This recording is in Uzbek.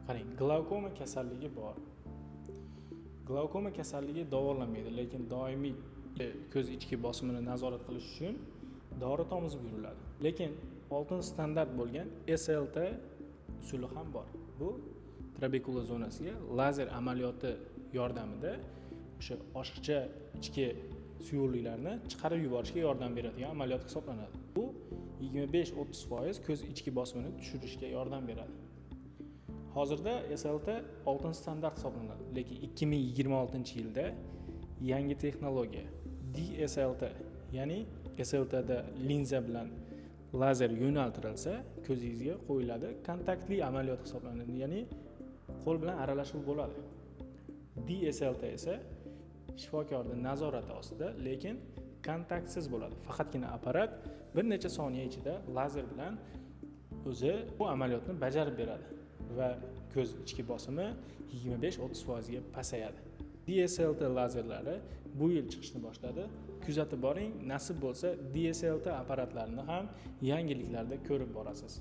Qarang, glaukoma kasalligi bor. Glaukoma kasalligi davolanmaydi, lekin doimiy ko'z ichki bosimini nazorat qilish uchun dori tomizib yuriladi. Lekin oltin standart bo'lgan SLT usuli ham bor. Bu trabekula zonasiga lazer amaliyoti yordamida o'sha oshiqcha ichki suyuqliklarni chiqarib yuborishga yordam beradigan amaliyot hisoblanadi. Bu 25-30% ko'z ichki bosimini tushirishga yordam beradi. Hozirda SLT oltin standart hisoblanadi, lekin 2026-yilda yangi texnologiya DSLT, ya'ni SLTda linza bilan lazer yo'naltirilsa, ko'zingizga qo'yiladi, kontaktli amaliyot hisoblanadi, ya'ni qo'l bilan aralashuv bo'ladi. DSLT esa shifokorni nazorati ostida, lekin kontaktsiz bo'ladi. Faqatgina apparat bir necha soniya ichida lazer bilan o'zi bu amaliyotni bajarib beradi va ko'z ichki bosimi 25-30% ga pasayadi. DSLT lazerlari bu yil chiqishni boshladi. Kuzatib boring, nasib bo'lsa, DSLT apparatlarini ham yangiliklarda ko'rib borasiz.